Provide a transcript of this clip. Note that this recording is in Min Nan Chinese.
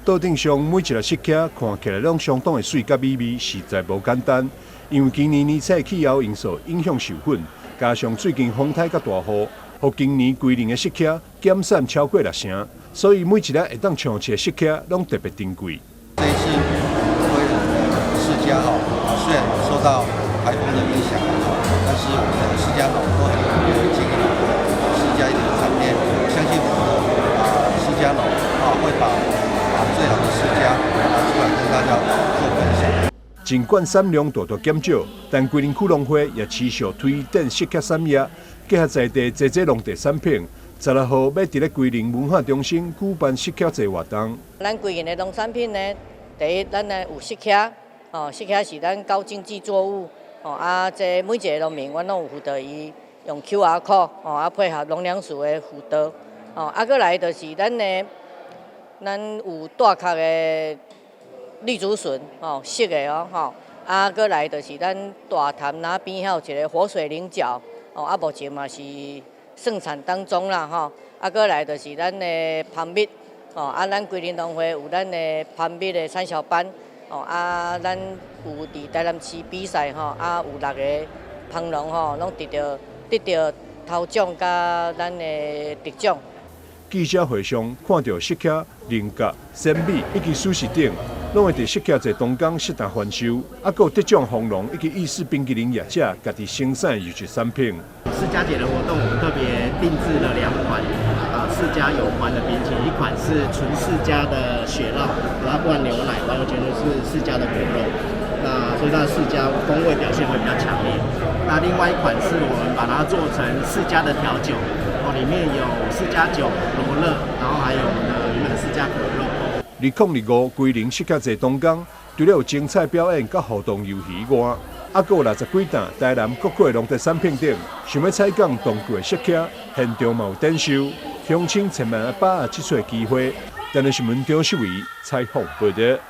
桌頂上每一粒釋茄看起來攏相當的媠佮美味，實在無簡單。因為今年年初氣候因素影響授粉，加上最近風颱佮大雨，予今年龜苓的釋茄減產超過六成，所以每一粒會當上市的釋茄攏特別珍貴。這一次龜苓的釋迦哈，雖然受到颱風的影響，但是我們的釋迦農都很努力的經營釋迦的產業，我相信我們的釋迦農啊會把最好的釋迦拿出來跟大家做分享。儘管產量大大減少，但龜苓區農會也持續推展釋茄產業，結合在地濟濟農地產品。16號欲佇咧龜苓文化中心舉辦釋茄節活動。咱龜苓的農產品呢，第一，咱呢有釋茄，哦，釋茄是咱高經濟作物，哦啊，這每一个農民，阮攏有輔導伊用 QR code，哦啊配合農糧署的輔導，哦啊，閣來就是咱的，咱有帶殼的綠竹筍，哦，熟的哦，吼，啊，閣來就是咱大潭那邊遐有一个活水菱角，哦，啊，目前嘛是盛產當中啦，吼，啊，閣來就是咱的蜂蜜，哦，啊，咱龜苓農會有咱的蜂蜜的產銷班，哦，啊，咱有佇台南市比賽，吼，啊，有六个蜂農吼，攏得著頭獎佮咱的得獎。記者會上看著釋茄、菱角、鮮米以及蔬食等，攏會佇釋茄節當工實彈販售，啊，閣有得獎蜂農以及意式冰淇淋業者家己生產優質產品。釋迦節的活動，我們特別定製了兩款釋迦有關的冰淇淋，一款是純釋迦的雪酪，它不含牛奶，完完全全是釋迦的果肉，那所以它的釋迦風味表現會比較強烈。那另外一款是我們把它做成釋迦的調酒，哦，裡面有釋迦酒、羅勒，然後還有我們的原本的釋迦果肉。2025龜苓釋茄節當工，除了有精彩表演佮互動遊戲外，猶閣有60幾檔台南各國農特產品等，想欲採購當季的釋茄，現場嘛有展售，鄉親千萬愛把握這次機會。台南新聞張秀偉採訪報導。